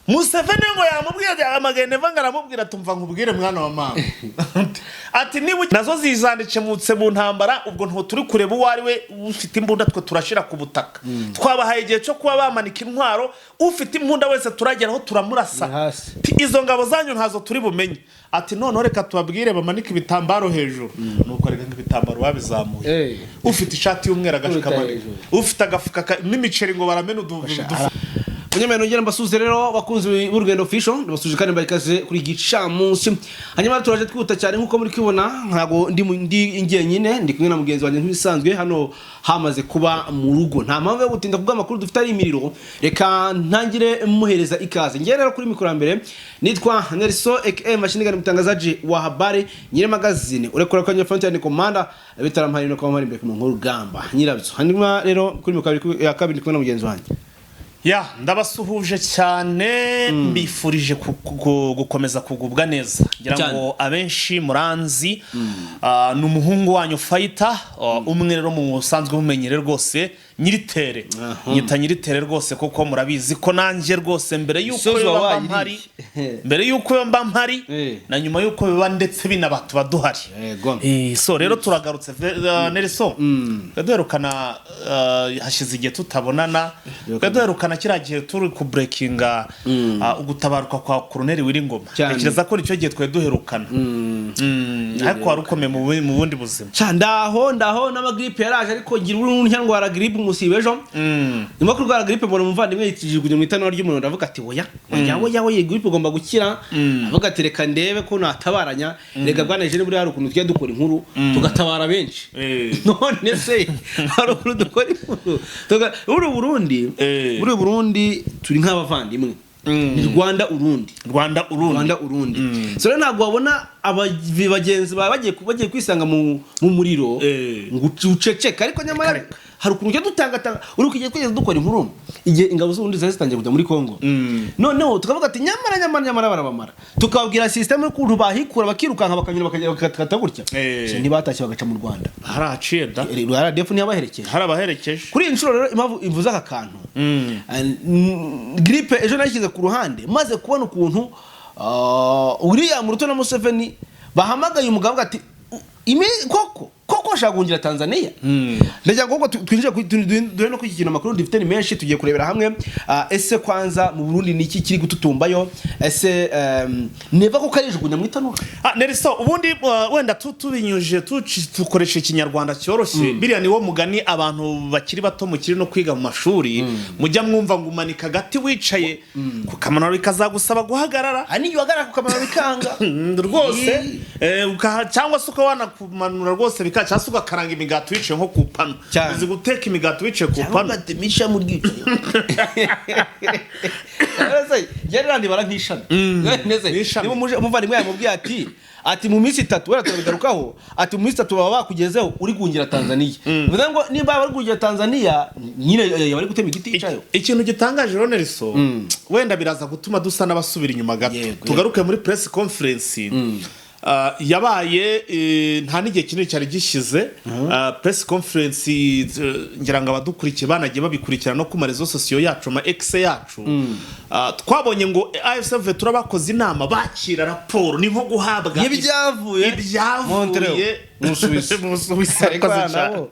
Museveni ngo yamubwiye amageneva, ngo aramubwira, "Tumva nkubwire, mwana wa mama," ati "niba nazo zizandikemutse mu ntambara, ubwo nto turi kureba uwo ari we ufite imbunda, twe turashyira ku butaka. Twabahaye igihe cyo kuba bamanika intwaro. Ufite imbunda wese turageraho turamurasa." Ni hasi. Ati, "Izo ngabo zanyu ntazo turi bumenye." Ati "Noneho reka tubabwire bamanike ibitambaro hejuru." Nuko reka ngo ibitambaro babizamuye, ufite ishati y'umweru agashika Kubita amanika, hejuru. ufite agafuka n'imiceri ngo baramena Munyamahanga, nongera mbasuhuze rero, bakunzi b'Urugendo Official, ndabasuje kandi mbaha ikaze kuri gicamunsi. Hanyuma turaje twihuta cyane nk'uko muri kubibona, ntabwo ndi njyenyine, ndi kumwe na mugenzi wanjye nk'ibisanzwe. Hano hamaze kuba mu rugo, nta mpamvu yo gutinda kubwo amakuru dufite ari imiriro. Reka ntangire muhereza ikaze. Ngewe rero kuri mikoro ya mbere nitwa Nelson aka Machine Gun, mtangazaji wa habari, nyiri magazine urekura ko frontier commander bitarampari no kuba imbere ku murongo w'urugamba nyirabyo. Hanyuma rero kuri mikoro ya kabiri ndi kumwe na mugenzi wanjye. Ya, ndabasuhuje cyane, mbifurije gukomeza kugubwa neza. Ngira ngo abenshi muranzi, ni umuhungu wanyu Fayita, umwe rero mu musanzwe mumenyere rwose, nyiritere, nyita nyiritere rwose, kuko murabizi ko nanjye rwose mbere y'uko Isozi biba mba wabaye mpari, irihe? mbere y'uko biba mba mpari na nyuma y'uko biba ndetse binaba tuba duhari. So rero turagarutse, Nelson, duherukana, hashize igihe tutabonana. Duherukana kiriya gihe turi ku breakinga ugutabaruka kwa Colonel Wiringoma. Ntekereza ko nicyo gihe twari duherukana. Ariko wari ukomeye mu bundi buzima. Ca ndaho ndaho, n'amagripe yaraje, ariko ngira ubu ndwara gripe umusiba ejo. Nyuma yo kurwara gripe, mbona umuvandimwe yijugunye mu itanura ry'umuriro. Ndavuga ati "Oya, oya, oya, oya, gripe igomba gukira." Avuga ati "Reka ndebe ko natabaranya." Rega bwana Eugene, buriya hari ukuntu tujya dukora inkuru tugatabara benshi. None se hari ukuntu dukora inkuru muri Burundi, muri Burundi turi nk'abavandimwe, ni Rwanda Urundi. Rwanda Urundi. Rwanda Urundi. So rero ntabwo wabona bagenzi bawe bagiye kwisanga mu muriro ngo uceceke. Ariko nyamara hari ukuntu ujya dutangatanga, uri kujya twigeze dukora inkuru igihe ingabo z'Uburundi zari zitangiye kujya muri Kongo, noneho tukavuga ati "Nyamara, nyamara, nyamara barabamara," tukababwira système y'ukuntu bahikura, bakirukanka, bakanyura, bakagera, bakakata gutya. Eh. So, ntibatashye bagaca mu Rwanda? Harahaciye da. RDF ntiyabaherekeje. Harabaherekeje. Kuri iyi nshuro rero, impamvu imvuze aka kantu, gripe ejo nayishyize ku ruhande maze kubona ukuntu William Ruto na Museveni bahamagaye umugabo ati "Koko koko ashaka guhungira Tanzania." Ndagira ngo ahubwo twinjire duhere no kuri iki kintu. Amakuru dufite ni menshi, tugiye kurebera hamwe. Ese kwanza mu Burundi ni iki kiri gututumbayo? Ese neva ko karijugunya mu itanura? Ah, Nelson, ubundi wenda tubinyujije tukoresha Ikinyarwanda cyoroshye, biriya ni wo mugani abantu bakiri bato mukiri no kwiga mu mashuri mujya mwumva ngo umanika agati wicaye ku kamanura bikazagusaba guhagarara. Hari n'igihe uhagarara ku kamanura bikanga. Rwose cyangwa se ukaba wanakumanura rwose cyangwa se ugakaranga imigati wicaye nko ku pano. Cyane. Uzi guteka imigati wicaye ku Cyangwa pano? ugatemisha mu ryicaye. Njye randibara nk'ishami. Neze, N'ishami. niba umuvandimwe yamubwiye ati "Mu minsi 3," wenda turabigarukaho, ati "Mu minsi 3 baba bakugezeho uri guhungira Tanzania," bivuze ngo niba bari guhungira Tanzania nyine, bari gutema igiti yicayeho. Ikintu gitangaje rero, Nelson, wenda biraza gutuma dusa n'abasubira inyuma gato, tugaruke muri press conference yabaye, nta n'igihe kinini cyari gishize. Press conference, ngira ngo abadukurikiye banagiye babikurikira no ku ma réseaux sociaux yacu, ama X yacu. Twabonye ngo AFC Ventura bakoze inama, bakira raporo, ni nko guhabwa Y'ibyavuye ibyavuye Mu Busuwisi. mu Busuwisi. Ariko Arakoze cyane. nabo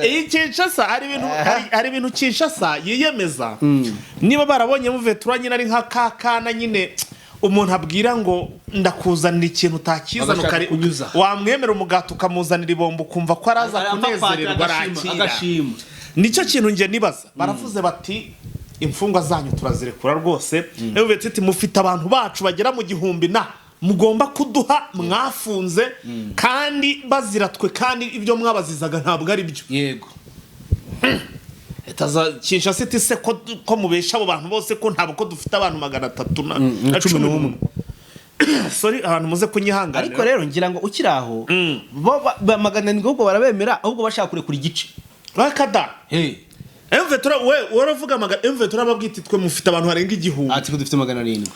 Iyi Kinshasa hari ibintu Kinshasa yiyemeza. Niba barabonye Muvetura nyine ari nka kakana nyine umuntu abwira ngo "Ndakuzanira ikintu," utakizana, Bagashaka kunyuza. Wamwemera umugati, ukamuzanira ibombo, ukumva ko araza kunezererwa, arakira. Agashima. Nicyo kintu njye nibaza. Baravuze bati "Imfungwa zanyu turazirekura rwose." Ewe iti "Mufite abantu bacu bagera mu 1000 na mugomba kuduha mwafunze kandi bazira twe, kandi ibyo mwabazizaga ntabwo ari byo." Leta za Kinshasa iti "Se ko mubesha abo bantu bose, ko ntabwo ko dufite abantu 300 na na 11?" Sorry, ahantu muze kunyihanganira. Ariko rero ngira ngo ukiri aho, bo 700 ahubwo barabemera, ahubwo bashaka kurekura igice. Bakada M23, we waravuga magana, M23 babwita twe mufite abantu barenga 1000. Ati ko dufite 700.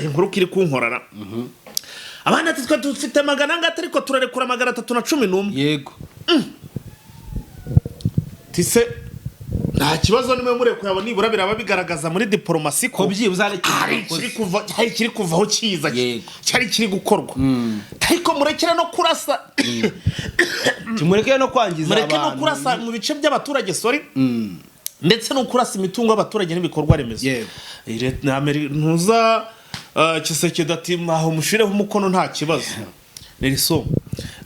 Inkuru kiri kunkorara, abandi ati "Twe dufite magana angati, ariko turarekura 311." Tise Nta kibazo, nimwe murekuye abo, nibura biraba bigaragaza muri diporomasi ko Ko byibuze hari ikintu hari bakoze. ikiri kuva, hari ikiri kuvaho kiza, cyari kiri gukorwa, ariko murekere no kurasa. Tumureke no kwangiza Mureke no abantu. kurasa mu bice by'abaturage, sorry, ndetse no kurasa imitungo y'abaturage n'ibikorwa remezo. Ntuza Tshisekedi ati: "Aho mushireho umukono, nta kibazo." Nelson,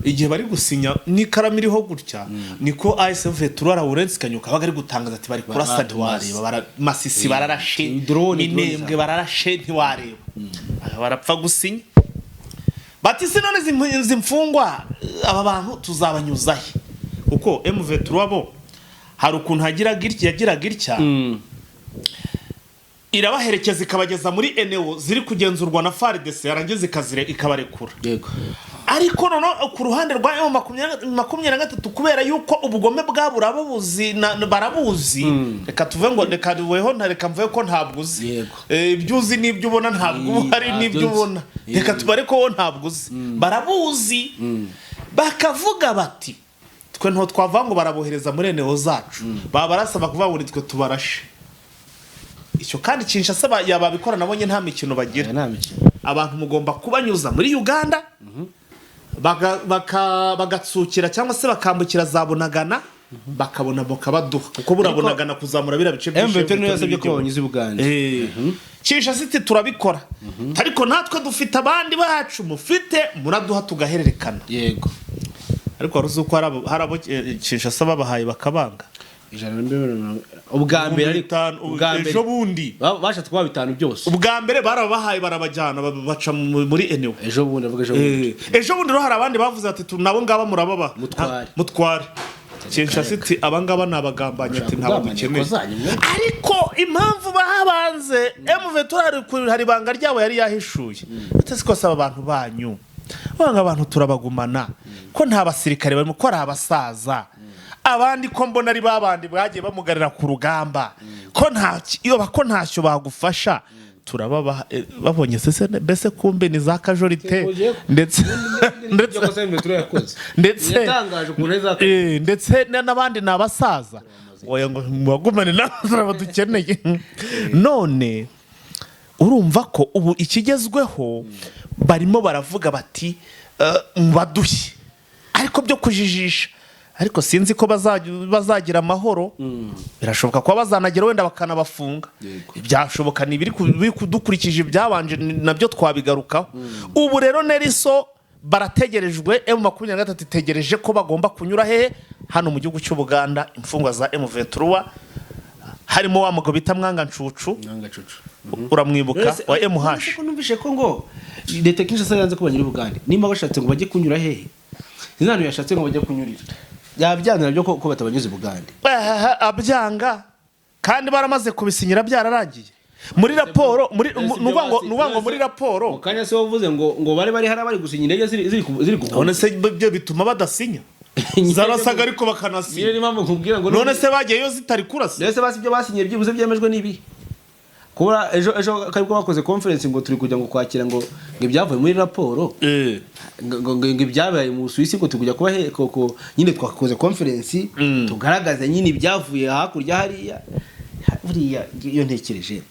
igihe bari gusinya n'ikaramu iriho gutya, niko ASF Turara Lawrence Kanyuka abaga ari gutangaza ati: "Bari kurasa ntiwareba, Masisi bararashe, Drone, Minembwe drone. bararashe ntiwareba." Aba barapfa gusinya, bati: "Si none izi mfungwa, aba bantu tuzabanyuzahe?" Kuko M23 bo hari ukuntu yagiraga itya, irabaherekeza ikabageza muri eneo ziri kugenzurwa na FARDC, yarangiza ikabarekura. Ariko noneho ku ruhande rwa M 23, kubera yuko ubugome bwabo urabuzi barabuzi, reka tuve ngo reka weho reka mvuge ko ntabwo uzi. Ibyo uzi n'ibyo ubona ntabwo uba hari Ntabyo n'ibyo nzi. ubona. Reka tubare ko wowe ntabwo uzi, barabuzi, bakavuga bati: "Twe nto twavuga ngo barabohereza muri eneo zacu, baba barasaba kuvuga ngo nitwe tubarashe." Icyo kandi Kinshasa yababikora, nabonye nta mikino bagira. Aya nta mikino. Abantu mugomba kubanyuza muri Uganda, bagatsukira cyangwa se bakambukira za Bunagana, bakabona bakabaduha, kuko buriya Bunagana kuzamura biriya bice byinshi. M23 niyo yasabye ko babanyuza i Bugande. Kinshasa iti: "Turabikora, ariko natwe dufite abandi bacu mufite, muraduha tugahererekana." Ariko wari uzi ko hari abo Kinshasa babahaye bakabanga? 150 ubwa mbere, ariko 5,000, ubwa mbere ejo bundi. Bashatse kuba bitanu byose. Ubwa mbere barabahaye, barabajyana, baca muri eneo. Ejo bundi, avuga ejo bundi. Ejo bundi rero hari abandi bavuze ati: "Nabo ngaba murababa." Mutware. Mutware. Kinshasa iti: "Abangaba ni abagambanyi," ati: "Ntabwo Kugambanira dukeneye." ko zanyu mwe. Ariko impamvu bahabanze M23, hari ibanga ryabo yari yahishuye, ati: "Siko aba bantu banyu banga abantu turabagumana, ko nta basirikare barimo, ko ari abasaza, abandi ko mbona ari babandi bagiye bamugarira ku rugamba, ko nta iyo ko ntacyo bagufasha, turababa." Babonye sese mbese kumbe ni za kajorite, ndetse Ibyo kosa M23 yakoze, ndetse yatangaje ukuntu izakora. Ndetse n'abandi ni abasaza, oya, ngo mubagumane n'abasaba dukeneye. None urumva ko ubu ikigezweho barimo baravuga bati: "Mubaduhe," ariko byo kujijisha. Ariko sinzi ko bazagira amahoro. Birashoboka kuba bazanagera wenda bakanabafunga. Byashoboka, ni ibiri biri kudukurikije ibyabanje, nabyo twabigarukaho. Ubu rero Nelson, barategerejwe, M23 itegereje ko bagomba kunyura hehe? Hano mu gihugu cy'Ubuganda, imfungwa za M23, harimo wa mugabo bita Mwanga Ncucu. Nyangacucu. Uramwibuka, wa MH. Ko numvise ko ngo leta ya Kinshasa yanze ko banyura i Bugande, nimba bashatse ngo bajye kunyura hehe? Sinzi yashatse ngo bajye kunyurira, yabyanira byo ko batabanyuze i Bugande. Abyanga kandi baramaze kubisinyira, byararangiye muri raporo, muri nuvuga ngo muri raporo. Mu kanya se wavuze ngo bari hariya bari gusinya, indege ziri None se ibyo bituma badasinya? Zarasaga ariko niyo bakanasinya. Niyo mpamvu nkubwira ngo None se bagiyeyo zitari kurasa? Mbese basi ibyo basinyiye byibuze byemejwe n'ibi? Kuba ejo karibwo bakoze conference ngo turi kujya ngo kwakira ngo ibyavuye muri raporo, ngo ibyabaye mu Busuwisi, ngo turi kujya kuba ko nyine twakoze conference tugaragaza nyine ibyavuye hakurya hariya. Buriya iyo ntekereje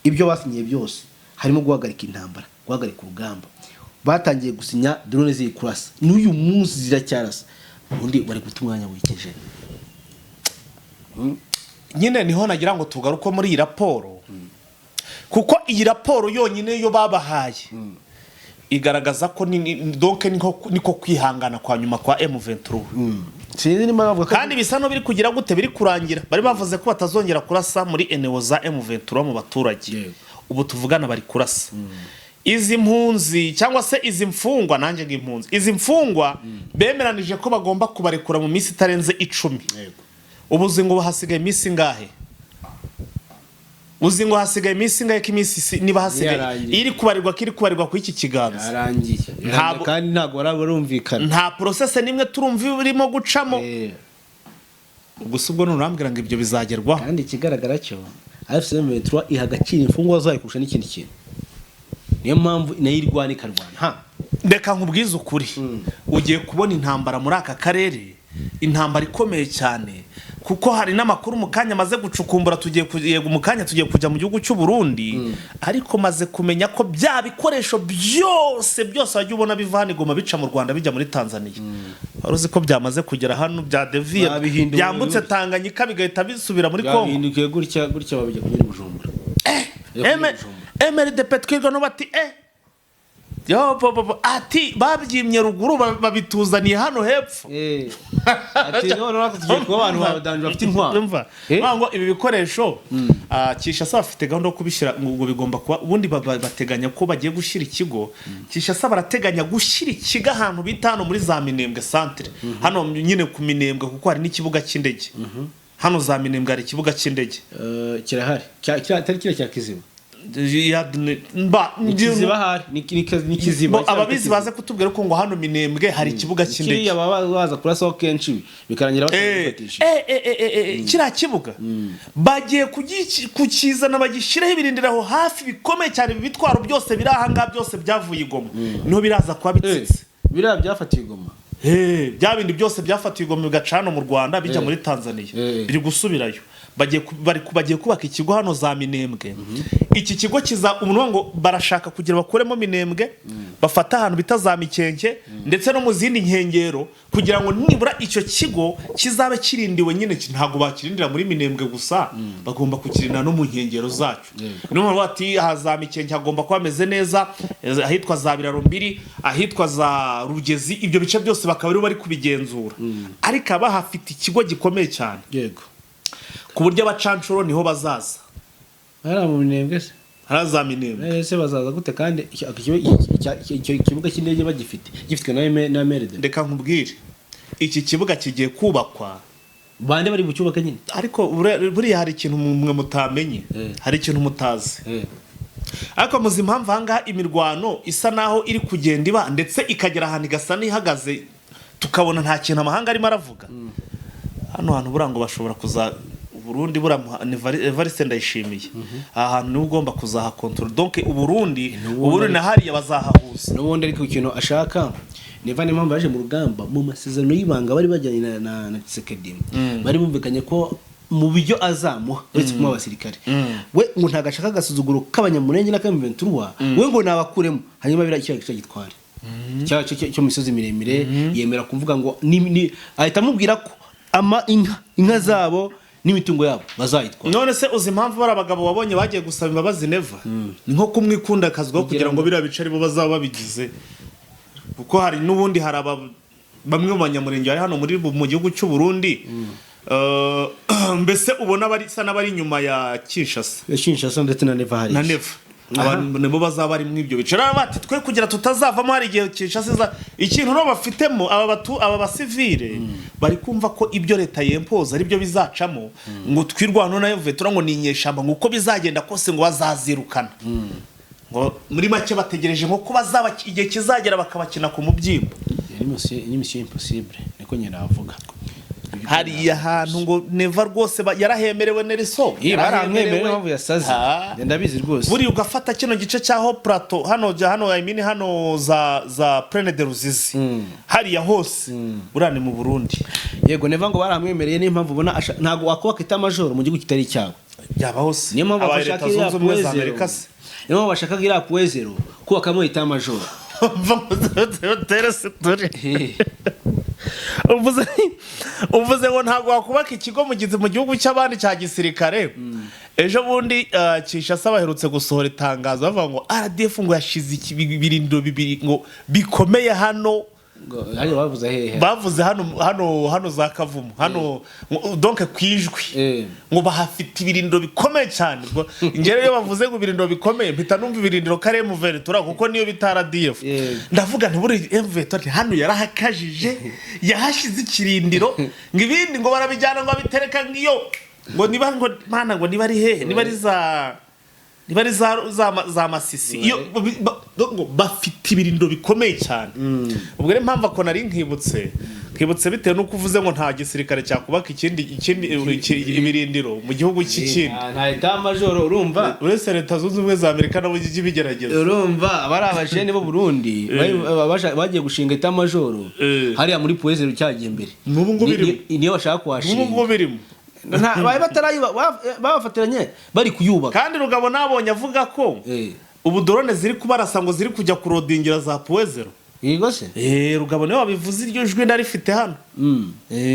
ibyo basinyiye byose, harimo guhagarika intambara, guhagarika urugamba, batangiye gusinya drone ziri kurasa, n'uyu munsi ziracyarasa, ubundi bari guta umwanya wikeje. Nyine niho nagira ngo tugaruke muri iyi raporo, kuko iyi raporo yonyine yo babahaye igaragaza ko donc niko kwihangana kwa nyuma kwa M23. Sinzi niba bavuga ko Kandi bisa no biri kugira gute, biri kurangira. Bari bavuze ko batazongera kurasa muri eneo za M23 mu baturage. Ubu tuvugana bari kurasa izi mpunzi cyangwa se izi mfungwa, nanjye ngo impunzi, izi mfungwa bemeranije ko bagomba kubarekura mu minsi itarenze 10. Ubu uzi ngo hasigaye iminsi ingahe? Uzi ngo hasigaye iminsi ingahe? Ko iminsi niba hasigaye Yarangiye. iri kubarirwa, ko iri kubarirwa ku iki kiganza. Yarangiye. Kandi ntabwo barumvikana. Nta process n'imwe turumva irimo gucamo. Ubwo si ubwo nurambwira ngo ibyo bizagerwaho? Kandi ikigaragara cyo AFC M23 iha agaciro imfungwa zayo kurusha n'ikindi kintu, niyo mpamvu nayo irwana, ikarwana ha. Reka nkubwize ukuri, ugiye kubona intambara muri aka karere, intambara ikomeye cyane. Kuko hari n'amakuru mu kanya maze gucukumbura, tugiye yego, mu kanya tugiye kujya mu gihugu cy'u Burundi, ariko maze kumenya ko bya bikoresho byose byose wajya ubona biva hano i Goma bica mu Rwanda bijya muri Tanzania, wari uzi ko byamaze kugera hano bya deviye, Babihinduye byambutse burundu. Tanganyika bigahita bisubira muri Kongo. Byahindukiye gutya gutya, babijya kubera Bujumbura. MRDP twirwa no bati yo bo bo bo, ati babyimye ruguru, babituzaniye hano hepfo. Ati none natwe tugiye kuba abantu ba danger bafite intwaro. Umva, ngo ibi bikoresho, Kinshasa bafite gahunda yo kubishyira, ngo bigomba kuba ubundi bateganya ko bagiye gushyira ikigo. Kinshasa barateganya gushyira ikigo ahantu bita hano muri za Minembwe centre, hano nyine ku Minembwe, kuko hari n'ikibuga cy'indege hano za Minembwe, hari ikibuga cy'indege. Kirahari. Atari kiriya cya Kiziba? Mba Ni Kiziba ahari, ni Kiziba. Ababizi baze kutubwira ko ngo hano Minembwe hari ikibuga cy'indege. Kiriya baba baza kurasaho kenshi bikarangira batagifatishije. Kiriya kibuga bagiye kukizana bagishyiraho ibirindiro aho hafi bikomeye cyane. Ibi bitwaro byose biri aha ngaha byose byavuye i Goma, niho biraza kuba bitsitse. Biriya byafatiwe i Goma? Bya bindi byose byafatiwe i Goma bigaca hano mu Rwanda bijya muri Tanzania biri gusubirayo. Bagiye kubaka ikigo hano za Minembwe. Iki kigo kiza umuntu ngo barashaka kugira bakuremo Minembwe, bafate ahantu bita za Mikenke ndetse no mu zindi nkengero, kugira ngo nibura icyo kigo kizabe kirindiwe nyine. Ntabwo bakirindira muri Minembwe gusa, bagomba kukirinda no mu nkengero zacyo. Niyo mpamvu bati aha za Mikenke hagomba kuba hameze neza, ahitwa za Biraro Mbiri, ahitwa za Rugezi, ibyo bice byose bakaba aribo bari kubigenzura, ariko aba hafite ikigo gikomeye cyane ku buryo abacanshuro niho bazaza. Hariya mu Minembwe se? Hariya za Minembwe. Ese bazaza gute kandi icyo kibuga cy'indege bagifite, gifitwe na MRD? Reka nkubwire, iki kibuga kigiye kubakwa. Bande bari bucyubake nyine? Ariko buriya hari ikintu mwe mutamenye. Hari ikintu mutazi. Ariko muzi impamvu ahangaha imirwano isa naho iri kugenda iba, ndetse ikagera ahantu igasa n'ihagaze, tukabona nta kintu amahanga arimo aravuga hano hantu? Buriya ngo bashobora kuza Burundi, buriya Evariste Ndayishimiye aha hantu niwe ugomba kuzahakontorora, donc Uburundi N'ubundi Uburundi na hariya bazahahuza. N'ubundi ariko ikintu ashaka Neva, niyo mpamvu yaje mu rugamba. Mu masezerano y'ibanga bari bajyanye na Tshisekedi, bari bumvikanye ko mu byo azamuha, uretse kumuha abasirikare, we ngo ntabwo ashaka agasuzuguro k'Abanyamurenge na M23, we ngo nabakuremo, hanyuma biriya kiriya gice gitware cyo mu misozi miremire. Yemera kuvuga ngo ahita amubwira ko ama inka zabo n'imitungo yabo bazayitwara. None se uzi impamvu bari abagabo wabonye bagiye gusaba imbabazi Neva? Ni nko kumwikunda akazwaho kugira ngo biriya bice aribo bazaba babigize, kuko hari n'ubundi hari bamwe mu Banyamurenge bari hano mu gihugu cy'u Burundi, mbese ubona bari sa n'abari inyuma ya Kinshasa. Kinshasa ndetse na Neva hariya. Na Neva, abantu nibo bazaba bari muri ibyo bice. Rero bati twe kugira tutazavamo, hari igihe Kinshasa iza ikintu rero bafitemo aba basivile bari kumva ko ibyo leta yempoza ari byo bizacamo, ngo twirwano nayo vetura ngo ni inyeshyamba, ngo uko bizagenda kose ngo bazazirukana. Ngo muri make bategereje nko ko bazaba igihe kizagera bakabakina ku mubyimba. Ni mission impossible, niko nyine navuga. Hariya hantu ngo Neva rwose yarahemerewe, Nelson. Iyi baramwemereye, niyo mpamvu yasaze. Ndabizi rwose. Buriya ugafata kino gice cyaho plateau hano hano, I mean hano za Plaine de Ruzizi, hariya hose buriya ni mu Burundi. Yego, Neva ngo baramwemereye, niyo mpamvu ubona ntabwo wakubaka état-major mu gihugu kitari icyawe. Byaba hose. Niyo mpamvu Abaye bashaka Leta iriya Zunze Ubumwe za Point Zero. Amerika se? Niyo mpamvu bashaka iriya Point Zero kubakamo état-major. Tere se turi uvuze ngo ntabwo wakubaka ikigo mu gihugu cy'abandi cya gisirikare. Ejo bundi Kinshasa baherutse gusohora itangazo bavuga ngo RDF ngo yashize ibirindiro bibiri ngo bikomeye hano. Ngo hariya bavuze hehe? Bavuze hano za Kavumu hano donc ku Ijwi. Ngo bahafite ibirindiro bikomeye cyane. Ubwo njye rero iyo bavuze ngo ibirindiro bikomeye, mpita numva ibirindiro kare mu Venetura, kuko niyo bita RDF. Ndavuga nti buri M23 hano yarahakajije, yahashize ikirindiro, ngo ibindi ngo barabijyana ngo babitereka nk'iyo ngo niba ngo mana ngo niba ari hehe, niba ari za Masisi iyo ngo bafite ibirindiro bikomeye cyane. Ubwo rero impamvu ako nari nkibutse bitewe n'uko uvuze ngo nta gisirikare cyakubaka ikindi ibirindiro mu gihugu cy'ikindi. Nta état-major, urumva. Uretse Leta Zunze Ubumwe za Amerika nabo ijya ibigerageza. Urumva abari abajene bo Burundi bagiye gushinga état-major hariya muri Point Zero cyagiye mbere. N'ubu ngubu birimo. Niyo bashaka N'ubu kuhashinga. ngubu birimo. Bari babafatiranye bari kuyubaka. Kandi Rugabo nabonye avuga ko ubu drone ziri kubarasa ngo ziri kujya kurodingira za Point Zéro. Yego se. Rugabo niwe wabivuze, iryo jwi ndarifite hano.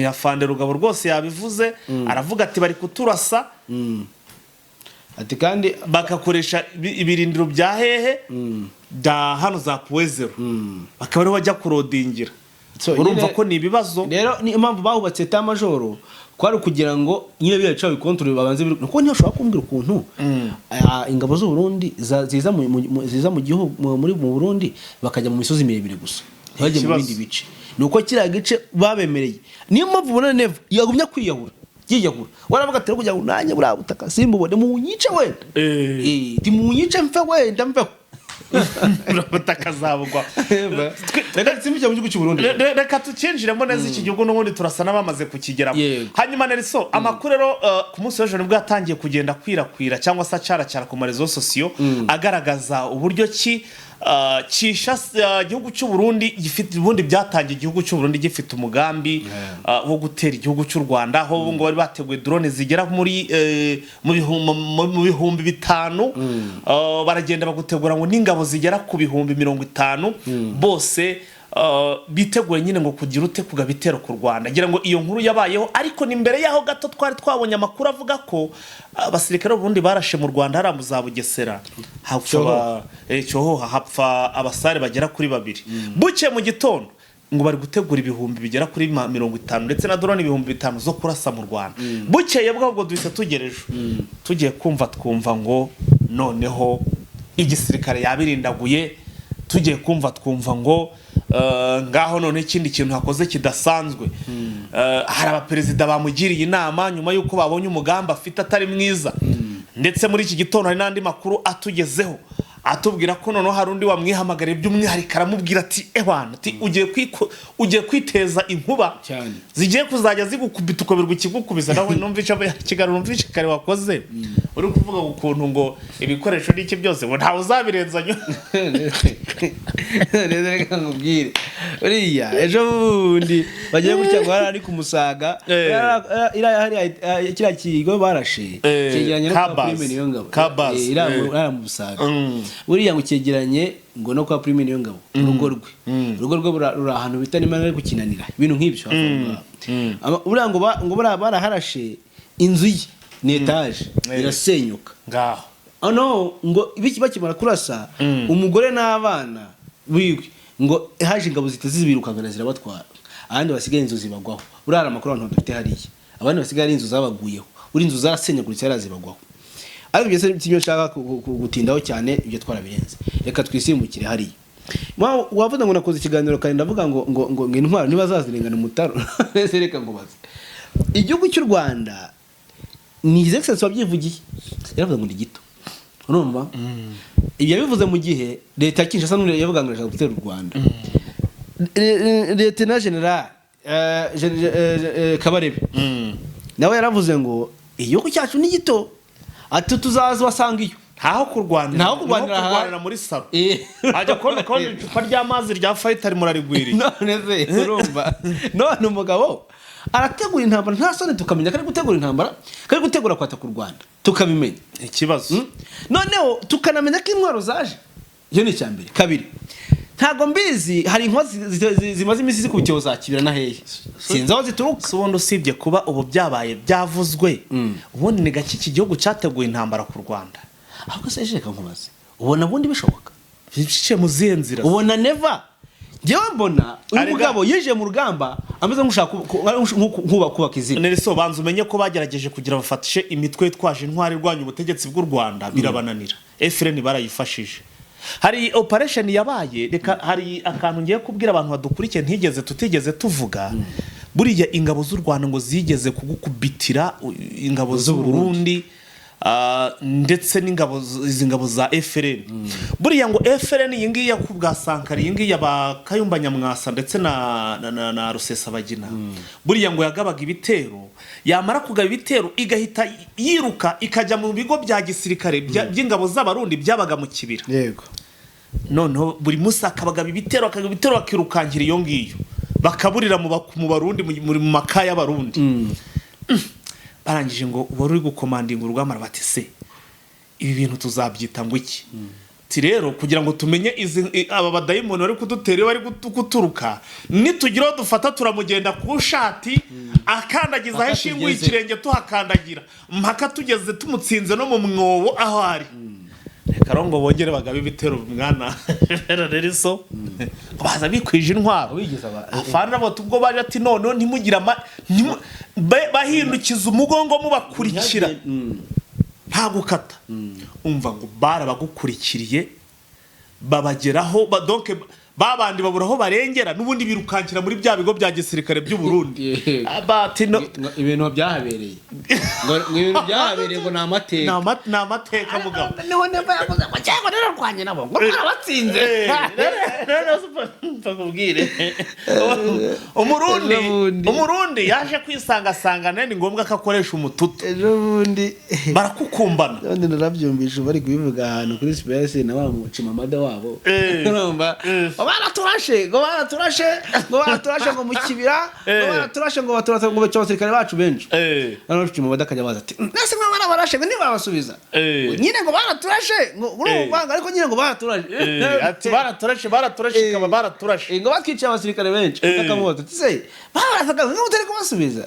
Afande Rugabo rwose yabivuze, aravuga ati bari kuturasa. Ati kandi bagakoresha ibirindiro bya hehe, bya hano za Point Zéro, bakaba ariho bajya kurodingira. So, Urumva nyine ko ni ibibazo. Rero ni impamvu bahubatse état-major, kwari ukugira ngo nyine biriya bice babikontorore, babanze kuko niyo ushobora kumbwira ukuntu ingabo z'u Burundi ziza mu gihugu mu Burundi, bakajya mu misozi miremire gusa, ntibajye mu Ikibazo. bindi bice, ni uko kiriya gice babemereye. Niyo mpamvu ubona Neva yagumya kwiyahura, yiyahura, waravuga ati: "Kugira ngo nanjye buriya butaka simbubone, munyice wenda." Timunyice mfe wenda, mveho. Ubutaka zabugwa. Reka nsimbukire mu gihugu cy'u Burundi. Reka tukinjiremo neza iki gihugu, n'ubundi turasa n'abamaze kukigeramo. Hanyuma Nelson, amakuru rero ku munsi w'ejo nibwo yatangiye kugenda akwirakwira cyangwa se acaracara ku ma réseaux sociaux, agaragaza uburyo ki Kinshasa, igihugu cy'u Burundi gifite, ubundi byatangiye igihugu cy'u Burundi gifite umugambi wo gutera igihugu cy'u Rwanda, aho ubu ngo bari bateguye drone zigera muri mu 5000, baragenda bagutegura ngo n'ingabo zigera ku 50,000, bose biteguye nyine ngo kugira ute, kugaba ibitero ku Rwanda. Ngira ngo iyo nkuru yabayeho, ariko ni mbere yaho gato twari twabonye amakuru avuga ko abasirikare b'Uburundi barashe mu Rwanda hariya mu za Bugesera, hapfa Cyohoha. Cyohoha, hapfa abasare bagera kuri babiri. Buke mu gitondo ngo bari gutegura ibihumbi bigera kuri 50 ndetse na drone 5000 zo kurasa mu Rwanda. Bukeye bwo duhita tugera ejo, tugiye kumva twumva ngo noneho igisirikare yabirindaguye. Tugiye kumva twumva ngo ngaho none ikindi kintu hakoze kidasanzwe. Hari abaperezida bamugiriye inama nyuma y'uko babonye umugambi afite atari mwiza. Ndetse muri iki gitondo hari n'andi makuru atugezeho atubwira ko noneho hari undi wamwihamagariye by'umwihariko, aramubwira ati: "Ewana," ati, "ugiye kwiteza inkuba Cyane. zigiye kuzajya zigukubita ukoberwa ikigukubisa." Nawe numvisha ikiganiro, numvishe kare wakoze uri kuvuga ukuntu ngo ibikoresho n'iki byose ngo ntawe uzabirenzanya. Neza, reka nkubwire, uriya ejo bundi bagiye gutya ngo hariya ari ku Musaga. Iriya hariya, kiriya kigo barashe cyegeranye no kwa Kabaz. Prime Niyongabo. Kabaz, Iriya hariya mu Musaga, buriya ngo cyegeranye ngo no kwa Prime Niyongabo, urugo rwe, urugo rwe ruri ahantu bita nimba ari kukinanira, ibintu nk'ibyo hafi aho ngaho. Buriya ngo ngo buriya baraharashe inzu ye, ni etaje, irasenyuka. Ngaho. Oh no, ngo ibiki, bakimara kurasa umugore n'abana biwe, ngo haje ingabo zihita zibirukankana zirabatwara, abandi basigaye inzu zibagwaho. Buriya hari amakuru abantu badafite hariya, abandi basigaye ari inzu zabaguyeho, buri inzu zarasenyaguritse hariya zibagwaho. Ariko ibyo si byo nshaka gutindaho cyane, ibyo twarabirenze. Reka twisimbukire hariya. Wavuze ngo nakoze ikiganiro kare ndavuga ngo intwaro ntibazazirengana umutaro. Ese reka ngo baze, igihugu cy'u Rwanda ni His Excellency wabyivugiye, yaravuze ngo ni gito. Urumva ibyo yabivuze mu gihe leta ya Kinshasa n'ubu yavuga ngo irashaka gutera u Rwanda. Lieutenant General Kabarebe nawe yaravuze ngo igihugu cyacu ni gito, ati tuzaza basanga iyo. Ntaho kurwanira. Ntaho kurwanira. Niho kurwanira muri salo, ajya kubona icupa ry'amazi rya fayitari murarigwiriye. None se urumva none umugabo arategura intambara, nta soni, tukamenya ko ari gutegura intambara, ko ari gutegura kwataka u Rwanda, tukabimenya. Ikibazo. Noneho tukanamenya ko intwaro zaje. Iyo ni icya mbere. Kabiri, ntabwo mbizi, hari inkuba zimaze iminsi zikubitiwe za Kibira na hehe, sinzi aho zituruka. Si ubundi usibye kuba ubu byabaye byavuzwe, ubundi ni gake iki gihugu cyateguye intambara ku Rwanda? Ahubwo se reka nkubaze, ubona ubundi bishoboka? Biciye mu zihe nzira? Ubona Neva, njyewe mbona uyu Arega- mugabo yinjiye mu rugamba ameze nk'ushaka kubaka izina. Nelson, banza umenye ko bagerageje kugira bafatishe imitwe yitwaje intwari irwanya ubutegetsi bw'u Rwanda, birabananira. FRN barayifashije. Hari operation yabaye. Reka, hari akantu ngiye kubwira abantu badukurikiye ntigeze tutigeze tuvuga. Buriya ingabo z'u Rwanda ngo zigeze kugukubitira ingabo z'u Burundi, ndetse n'ingabo izi ngabo za FRN. Buriya ngo FRN iyi ngiyi ku bwa Sankara, iyi ngiyi ya ba Kayumba Nyamwasa ndetse na Rusesabagina, buriya ngo yagabaga ibitero, yamara kugaba ibitero igahita yiruka ikajya mu bigo bya gisirikare by'ingabo z'Abarundi byabaga mu Kibira. Noneho buri munsi akabagaba ibitero, akagaba ibitero, bakirukankira iyo ngiyo, bakaburira mu Barundi, mu maka y'Abarundi. Barangije ngo wari uri gukomandinga urugamba, bati: "Se ibi bintu tuzabyita ngo iki?" Ati: "Rero kugira ngo tumenye aba badayimoni bari kudutera iyo bari guturuka, nitugira aho dufata turamugenda ku shati, akandagiza aho Mpaka ishinguye tugeze. ikirenge, tuhakandagira mpaka tugeze tumutsinze no mu mwobo aho ari." Reka rero ngo bongere bagabe ibitero, mwana rero baza bikwije intwaro. Wigeze aba- Afana bo ubwo baje ati: "Noneho ntimugire ama bahindukiza umugongo mubakurikira, nta gukata." Umva ngo barabagukurikiriye, babageraho donc babandi babura aho barengera, n'ubundi birukankira muri bya bigo bya gisirikare by'u Burundi. Yego. Bati no Ngo ibintu byahabereye, ngo ibintu byahabereye ngo ni amateka. Ni amateka, mugabo. Niho Neva yavuze ngo cyangwa nararwanye nabo, ngo twarabatsinze. Rero nkubwire, Umurundi Ejo bundi. Umurundi yaje kwisangasangana, ni ngombwa ko akoresha umututu. Ejo bundi Barakukumbana. Ubundi narabyumvishe bari kubivuga ahantu kuri space na wa mucimamada wabo. Urumva, ngo baraturashe, ngo baraturashe, ngo baraturashe, ngo mu kibira, ngo baraturashe, ngo baturashe, ngo baca abasirikare bacu benshi. Noneho Chimamanda akajya abaza ati: "Nese mwa barabarashe?" Ngo ntibabasubiza. Nyine ngo baraturashe, ngo urumva ngo ariko nyine ngo baraturashe. Ati baraturashe, baraturashe, ikaba baraturashe. Ngo batwiciye abasirikare benshi. Akamubaza ati: "Se barasaga ngo mutari kubasubiza?"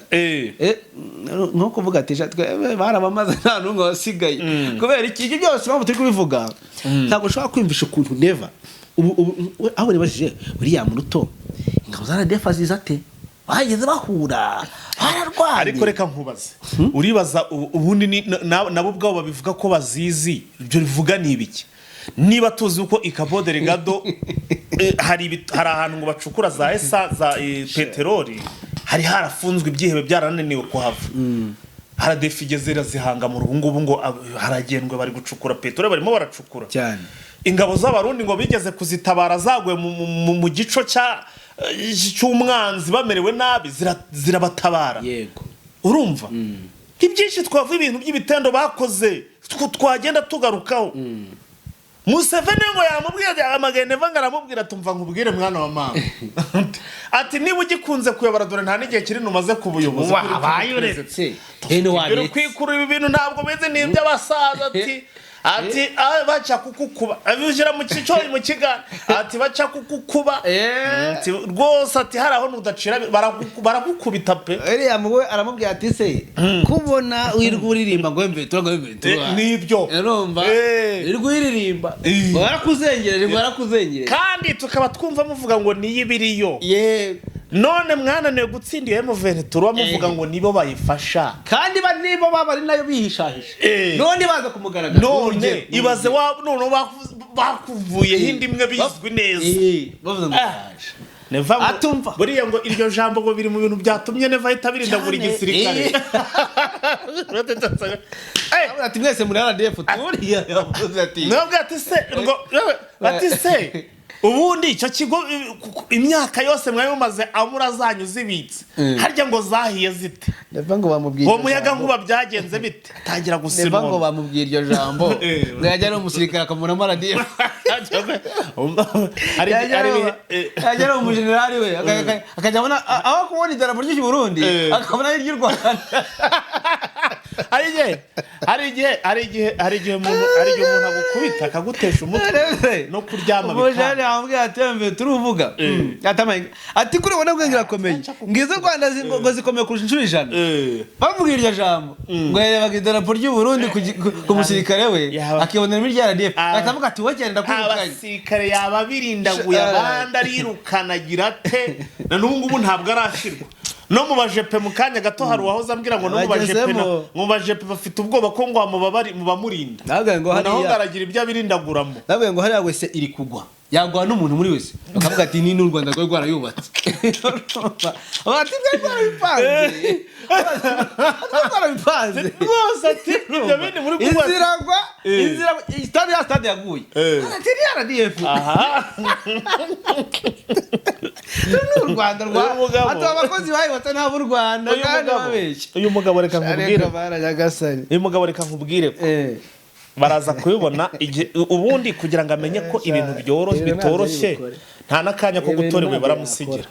Nko kuvuga ati: "Sha, twe barabamaze, nta n'umwe wasigaye." Kubera iki? Ibyo byose impamvu turi kubivuga, ntabwo ushobora kwiyumvisha ukuntu Neva ubu aho nibajije William Ruto, ingabo za RDF ziza ate? Bageze bahura, bararwanye. Ariko reka nkubaze, uribaza ubundi nabo ubwabo babivuga ko bazizi, ibyo bivuga ni ibiki? Niba tuzi uko i Cabo Delgado hari ahantu ngo bacukura za esa za peteroli, hari harafunzwe, ibyihebe byarananiwe kuhava, RDF igeze irazihanga mu ruhu, ngubu ngo haragendwa, bari gucukura peteroli, barimo baracukura. Cyane. Ingabo z'Abarundi ngo bigeze kuzitabara zaguye mu gico cy'umwanzi, bamerewe nabi, zirabatabara. Urumva, ni byinshi twavuga, ibintu by'ibitendo bakoze twagenda tugarukaho. Museveni ngo yamubwiye amagenda ngo aramubwira ati: "Umva nkubwire, mwana wa mama," ati: "Niba ugikunze kuyobora, dore nta n'igihe kinini umaze ku buyobozi." Wabaye uretse hene Dore wabiretse. Kwikurura ibi bintu ntabwo bizi, ni iby'abasaza. Ati "Ah, baca kukukuba," abishyira mu cyico mu kiganza, ati: "Baca kukukuba." Ati: "Rwose," ati: "hari aho nudacira baragukubita pe." Uriya we aramubwira ati: "Se kubona wirirwa uririmba ngo mve tura, ngo mve tura?" Nibyo. Urumva, wirirwa uririmba ngo barakuzengereje, ngo barakuzengereje. Kandi tukaba twumva muvuga ngo niyo ibiriyo. None mwananiwe gutsinda iyo M23, muvuga ngo nibo bayifasha. Kandi nibo baba ari nayo bihishahisha, none baza kumugaragaza. None ibaze wa noneho bakuvuyeho indi imwe bizwi neza. Bavuze ngo Ah. yaje. Neva Atumva. Buriya ngo iryo jambo ngo biri mu bintu byatumye Neva ahita abirindagura Cyane. igisirikare. Avuga ati: "Mwese muri RDF." Turiya yavuze ati Nabwo ati: "Se," ngo ati: "Se ubundi icyo kigo imyaka yose mwari mumaze amura zanyu zibitse, harya ngo zahiye zite?" Neva ngo bamubwiye Uwo iryo muyaga jambo. nkuba byagenze bite? Atangira Neva ngo gusinwa. bamubwiye iryo jambo, ngo yajya ari umusirikare akamubonamo RDF. Hari Yajya ari umujenerali we akajya abona aho kubona idarapo ry'u Burundi, akabona iry'u Rwanda. Hari igihe umuntu agukubita akagutesha umutwe no kuryama Umujenerali bikanga. yamubwiye ati: "Mve turuvuga." Ati: "Ati kuri ubona bwenge irakomeye, ngizo Rwanda ngo zikomeye kurusha inshuro 100." Bamubwiye iryo jambo, ngo yarebaga idarapo ry'u Burundi ku musirikare we, akibonera irya RDF, ahita avuga ati: "Wowe genda kwirukanye." Abasirikare yaba birindaguye, abandi arirukanagira ate? Na n'ubu ngubu ntabwo arashyirwa no mu bajepe. Mu kanya gato hari uwahoze ambwira ngo no mu bajepe Bagezemo. mu bajepe bafite ubwoba ko ngo mu bamurinda. Nabwo ngo Ngo naho hariya ngaragira ibyo abirindaguramo. Nabwo ngo hariya wese iri kugwa, yagwa n'umuntu muri wese, bakavuga ati: "Ni n'u Rwanda rwari rwarayubatse." Bati: "Rwari rwarabipanze, rwari rwarabipanze." Rwose ati ibyo bindi muri kuvuga. Inziragwa, inzira stade ya stade yaguye. Ati: "Ni RDF." Aha. Ni u Rwanda rwa Uyu mugabo. ati abakozi bayubatse ntabwo u Rwanda Uyu kandi mugabo, babeshya. uyu mugabo, reka nkubwire. Ariko bara Nyagasani. Uyu mugabo, reka nkubwire ko baraza kubibona igihe ubundi kugira ngo amenye ko ibintu byoroshye Ibintu ntabyo bitoroshye. bikore. Nta n'akanya ko Ibintu gutora ibuye ntabyo baramusigira.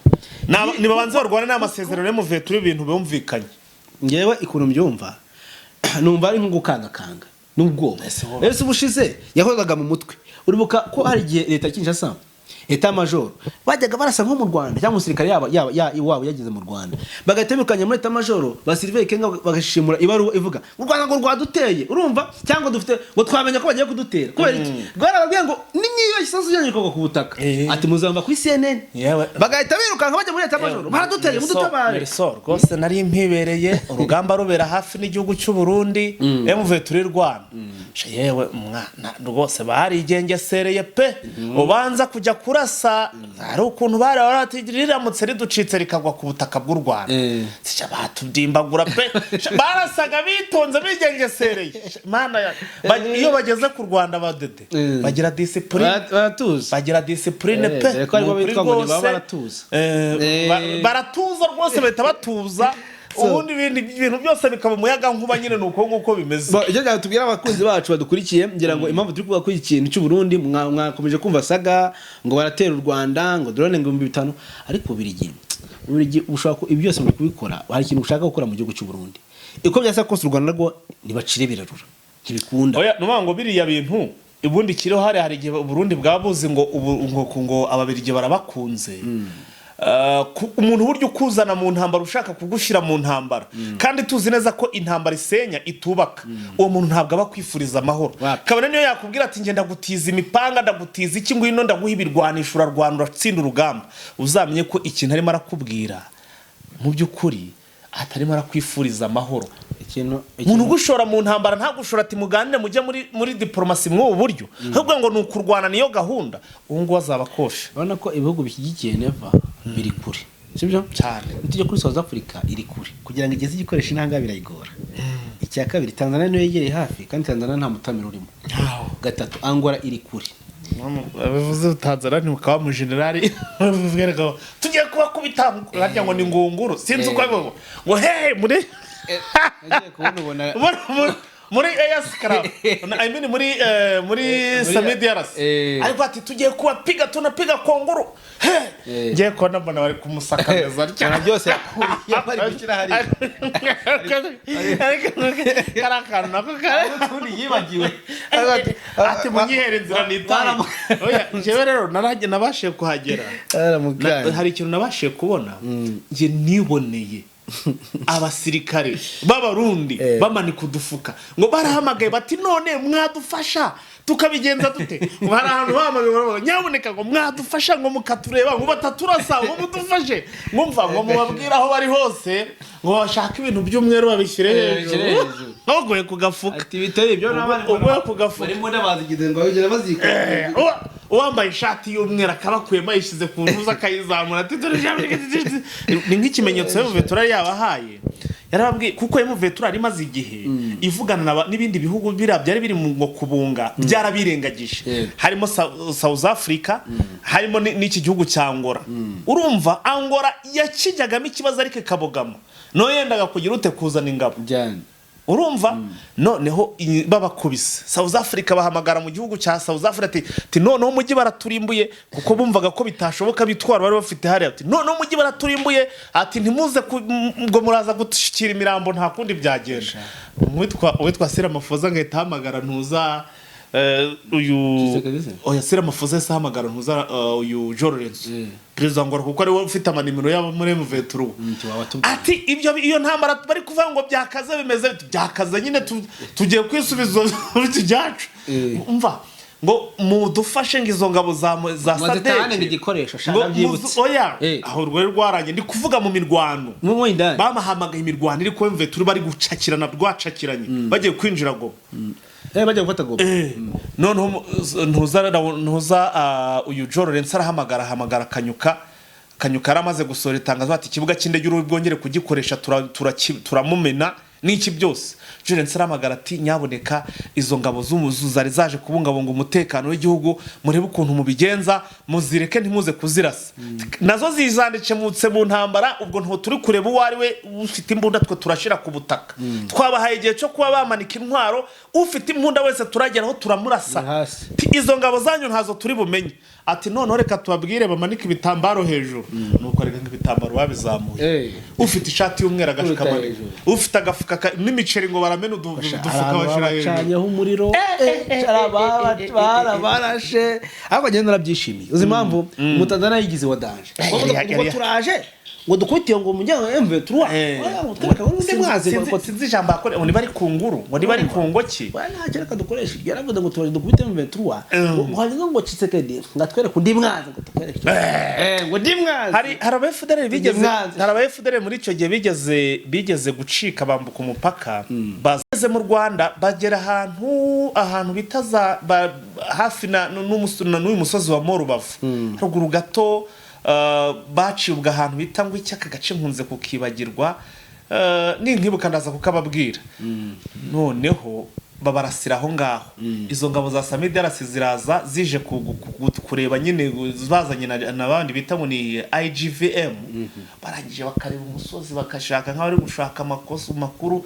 Nibabanze barwane n'amasezerano y'umuveturi, ibintu bumvikanye. Ngewe ikuntu mbyumva. Numva ari nko gukangakanga n'ubwoba. Ese wowe- Ese ubushize yahozaga mu mutwe, uribuka ko hari igihe leta ya Kinshasa, état-major, bajyaga barasa nko mu Rwanda, cyangwa umusirikare yaba iwabo yageze mu Rwanda, bagahita birukanya muri état-major ba Sylvain Ekenge, bagashimura ibaruwa ivuga u Rwanda ngo rwaduteye, urumva, cyangwa dufite ngo twamenya ko bagiye kudutera. Kubera iki? Rwarababwiye ngo nimwiba igisasu cyanyu kikagwa ku butaka, ati muzumva kuri CNN. Yewe. Bagahita birukanka bajya muri état-major: "Baraduteye, mudutabare." Nelson, rwose nari mpibereye urugamba rubera hafi n'igihugu cy'u Burundi, MV turi Rwanda. Sha yewe mwana, rwose barigengesereye pe. Ubanza kujya kurasa hari ukuntu bari bati riramutse riducitse rikagwa ku butaka bw'u Rwanda, sha batubyimbagura pe. Sha, barasaga bitonze, bigengesereye. Sha, Mana iyo bageze ku Rwanda badede bagira discipline. Baratuza. Bagira discipline pe. Dore ko aribo Ni ukuri bitwa ngo ni baba rwose. baratuza. Baratuza rwose, bahita batuza, ubundi ibindi ibintu byose bikaba umuyaga nkuba nyine, ni uko nguko bimeze. Bo, icyo tubwira abakunzi bacu badukurikiye, ngira ngo impamvu turi kuvuga kuri iki kintu cy'u Burundi, mwakomeje kumva saga ngo baratera u Rwanda, ngo drone ngo 5000, ariko Ububiligi ushobora ibi byose muri kubikora hari ikintu ushaka gukora mu gihugu cy'u Burundi. Uko byasa kose, u Rwanda rwo ntibacire birarura, ntibikunda. Oya, ni ukuvuga ngo biriya bintu ubundi kiriho hari igihe Uburundi bwabuze ngo ubu ngo Ababiligi barabakunze. Umuntu burya ukuzana mu ntambara, ushaka kugushyira mu ntambara, kandi tuzi neza ko intambara isenya itubaka, uwo muntu ntabwo aba akwifuriza amahoro. Wapi. Kabone niyo yakubwira ati: "Njye ndagutiza imipanga, ndagutiza iki, ngwino ndaguha ibirwanisho, urarwana uratsinda urugamba," uzamenye ko ikintu arimo arakubwira mu by'ukuri atarimo arakwifuriza amahoro. Ikintu Umuntu ugushora mu ntambara ntagushora ati muganire, mujye muri diporomasi mw'ubu buryo, ahubwo ngo ni ukurwana, niyo gahunda, ubu ngubu azaba akoshe. Urabona ko ibihugu bishyigikiye Neva biri kure, sibyo? Cyane. Nitujya kuri South Africa, iri kure, kugira ngo igeze igikoresho intanga birayigora. Icya kabiri, Tanzania niyo yegereye hafi, kandi Tanzania nta mutamiro urimo. Gatatu, Angola iri kure. Bivuze Tanzania ntimukaba mu generali tugiye kubakubita harya ngo ni ngunguru, sinzi uko bivuga ngo he muri Nagiye kubona ubona muri EAC Club, I mean muri SAMIDRC, ariko ati tugiye kubapiga, tunapiga konguru he. Ngiye kubona mbona bari kumusakamiza. Ubona byose yakuriye bari gushyira hariya. Kari akantu nako kari Utundi yibagiwe. Ati munyihere inzira nitaye. Oya, njyewe rero narajye nabashije kuhagera. Hari ikintu nabashije kubona, njye niboneye abasirikare b'Abarundi bamanika udufuka, ngo barahamagaye bati: "None mwadufasha tukabigenza dute?" Ngo hari ahantu bahamagaye baravuga: "Nyabuneka," ngo, "mwadufasha ngo mukatureba ngo bataturasa, ngo mudufashe," ngo mva ngo mubabwire aho bari hose ngo bashake ibintu by'umweru babishyire Babishyire hejuru, hejuru. ntugoye ku gafuka. Ati bitari ibyo n'abandi Uguye ku gafuka. Barimo n'abazigize ngo bagenda bazikora. Uwambaye ishati y'umweru akaba akuyemo ayishyize ku ntuza akayizamura, ati dore ni nk'ikimenyetso M23 yabahaye. Yarababwiye kuko M23 yari imaze igihe ivugana n'ibindi bihugu biriya byari biri mu ngo kubunga byarabirengagije, harimo South Africa, harimo n'iki gihugu cya Angola. Urumva Angola yakijyagamo ikibazo ariko ikabogama, no yendaga kugira ute, kuzana ingabo. Byane. Urumva noneho babakubise South Africa, bahamagara mu gihugu cya South Africa ati noneho umujyi baraturimbuye, kuko bumvaga ko bitashoboka bitwara bari bafite hariya, ati noneho umujyi baraturimbuye, ati ntimuze ngo muraza gushyikira imirambo, nta kundi byagenda. Uwitwa Ramaphosa ngahita ahamagara ntuza uyu Tshisekedi se? Oya, Ramaphosa yahise ahamagara ntuza uyu João Lourenço, perezida wa Angola, kuko ariwe ufite amanimero y'abo muri M23. Ati ibyo iyo ntambara bari kuvuga ngo byakaze bimeze bite? Byakaze nyine, tugiye kwisubiza ibyacu. Umva ngo mudufashe ngo izo ngabo za Ngo zitahane SADC ngo igikoresho, sha, ngo ndabyibutse. Oya, aho rwari rwarangiye, ndi kuvuga mu mirwano. Mu indani. Bamuhamagaye imirwano iri kuba M23 bari gucakirana, rwacakiranye bagiye kwinjira Goma. Bajya gufata Goma. Noneho ntuza uyu João Lourenço arahamagara, ahamagara Kanyuka. Kanyuka yaramaze gusohora itangazo ati ikibuga cy'indege uri bwongere kugikoresha turamumena n'iki byose. João Lourenço arahamagara ati: "Nyaboneka, izo ngabo z'umuzu zari zaje kubungabunga umutekano w'igihugu, murebe ukuntu mubigenza muzireke, ntimuze kuzirasa, nazo zizandikemutse mu ntambara. Ubwo nto turi kureba uwo ari we ufite imbunda, twe turashira ku butaka. Twabahaye igihe cyo kuba bamanika intwaro, ufite imbunda wese turageraho turamurasa." Ni hasi. Ati, "Izo ngabo zanyu ntazo turi bumenye." Ati noneho reka tubabwire bamanike ibitambaro hejuru, nuko arega ngo ibitambaro babizamuye. Ufite ishati y'umweru Kuruta agashika, hejuru. ufite agafuka n'imiceri ngo baramena udufuka bashyira hejuru. Bacanyeho umuriro, barashe, ariko ngenda narabyishimiye. Uzi impamvu? Umutanzaniya yigize wa danger ngo turaje ngo dukubitiye ngo umuryango M23, ngo twereke ngo undi mwazi ngo Sinzi ijambo yakore, ngo niba ari ku nguru, ngo niba ari ku ngoki. Oya, ntacyo, reka dukoreshe ibyo yaravuze ngo turaje dukubite M23, ngo hanyuma ngo Tshisekedi ngo atwereke undi mwazi, ngo tukwereke ngo undi mwazi. Hari aba FDLR bigeze Mwanzi. Hari aba FDLR muri icyo gihe bigeze gucika, bambuka umupaka, bageze mu Rwanda, bagera ahantu bita za hafi na n'uyu musozi wa Morubavu haruguru gato, bacibwa ahantu bita ngo iki, aka gace nkunze kukibagirwa, ninkibuka ndaza kukababwira. Noneho babarasira aho ngaho. Izo ngabo za SAMIDRC ziraza zije kureba nyine, bazanye n'abandi bita ngo ni IGVM. Barangije bakareba umusozi, bakashaka nk'abari gushaka amakosa makuru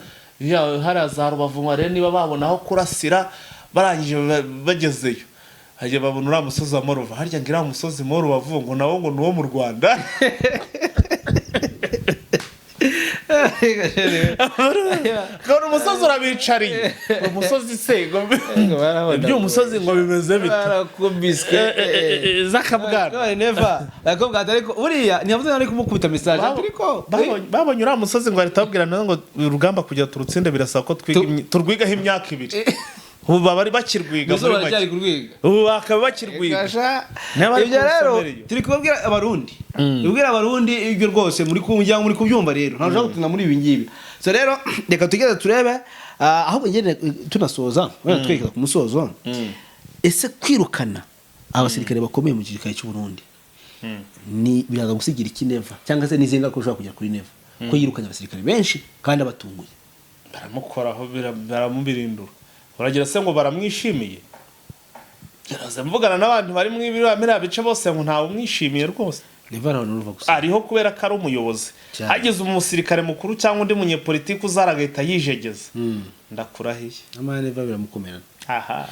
hariya za Rubavu, ngo barebe niba babona aho kurasira. Barangije bagezeyo, hajya babona uriya musozi wa Moruva harya, ngo uriya musozi Morubavu ngo nawo ngo ni uwo mu Rwanda. Ngo umusozi urabicariye, umusozi se ngo iby'uwo musozi ngo bimeze bite? Barakubiswe. Z'akabwana. None Neva arakubwira ati ariko buriya ntiyavuze ngo ari kumukubita message, ariko Babonye uriya musozi, ngo bahita babwira nawe ngo urugamba kugira turutsinde birasaba ko twiga turwigaho imyaka 2. Ubu baba bari bakirwiga Mbese muri baracyari make. Kurwiga. Ubu bakaba bakirwiga. Kasha. Niba bari Ibyo rero kurusomera iyo. turi kubabwira Abarundi, tubwira Abarundi ibyo rwose muri kumva, muri kubyumva rero, ntabwo ushobora gutinda muri ibi ngibi. So rero reka tugeze turebe, ahubwo ngende tunasoza, wenda twerekeza ku musozo. Ese kwirukana abasirikare bakomeye mu gisirikare cy'u Burundi ni biraza gusigira iki Neva, cyangwa se n'izihe ngaruka ushobora kugera kuri Neva ko yirukanye abasirikare benshi kandi abatunguye? Baramukoraho, baramubirindura. Uragira se ngo baramwishimiye? Geraza mvugana n'abantu bari mu biriya bice bose, ngo ntawe umwishimiye rwose. Neva arabona gusa. Ariho kubera ko ari umuyobozi. Cyane. Hagize umusirikare mukuru cyangwa undi munyepolitiki uzara agahita yijegeza, ndakurahiye. Amara Neva biramukomerana. Aha.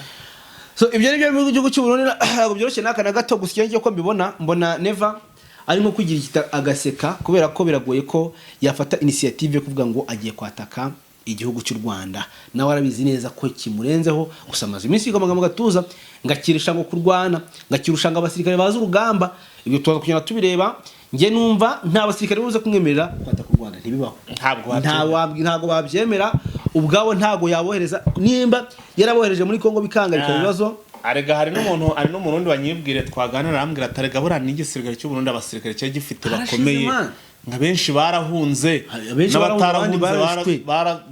So ibyo ni byo mu gihugu cy'u Burundi, ntabwo byoroshye n'aka na gato. Gusa icyo ko mbibona, mbona Neva arimo kwigira ikita agaseka, kubera ko biragoye ko yafata initiative yo kuvuga ngo agiye kwataka igihugu cy'u Rwanda. Nawe arabizi neza ko kimurenzeho. Gusa amaze iminsi yigomaga mu gatuza, ngakirusha ngo kurwana, ngakirusha ngo abasirikare bazi urugamba. Ibyo tuza kugenda tubireba. Njye numva nta basirikare buze kumwemerera kwataka u Rwanda, ntibibaho. Ntabwo Nta babyemera. Ntabwo babyemera ubwabo, ntabwo yabohereza. Nimba yarabohereje muri Kongo bikanga, bikaba ibibazo. Arega hari n'umurundi wanyibwire twaganira, arambwira ati arega buriya n'igisirikare cy'u Burundi, abasirikare cyari gifite Barashize, bakomeye, man. nka benshi barahunze. Abenshi barahunze, abandi N'abatarahunze barashwe.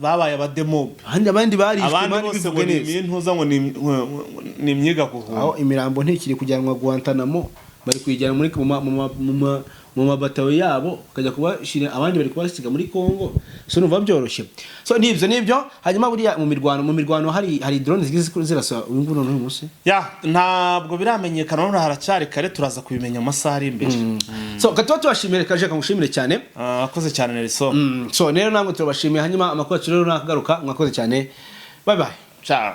babaye abademobe. Abandi barishwe. Abandi Mani, bose bivuge ngo ni neza. imintuza, ngo ni imyiga guhunga. Aho imirambo ntikiri kujyanwa Guantanamo, bari kuyijyana muri mu ma- mu ma- mu ma- mu mabatayo yabo, bakajya kubashyira, abandi bari kubasiga muri Congo. So numva byoroshye. So nibyo. Hanyuma buriya mu mirwano hari drone zigize zirasa uyu nguyu none uyu munsi. Ya, ntabwo biramenyekana none, haracyari kare, turaza kubimenya mu masaha ari imbere. So katuba tubashimire, kaje kamushimire cyane. Ah, akoze cyane, Nelson. So rero namwe turabashimiye. Hanyuma amakuru yacu rero nakagaruka. Mwakoze cyane, bye bye. Ciao.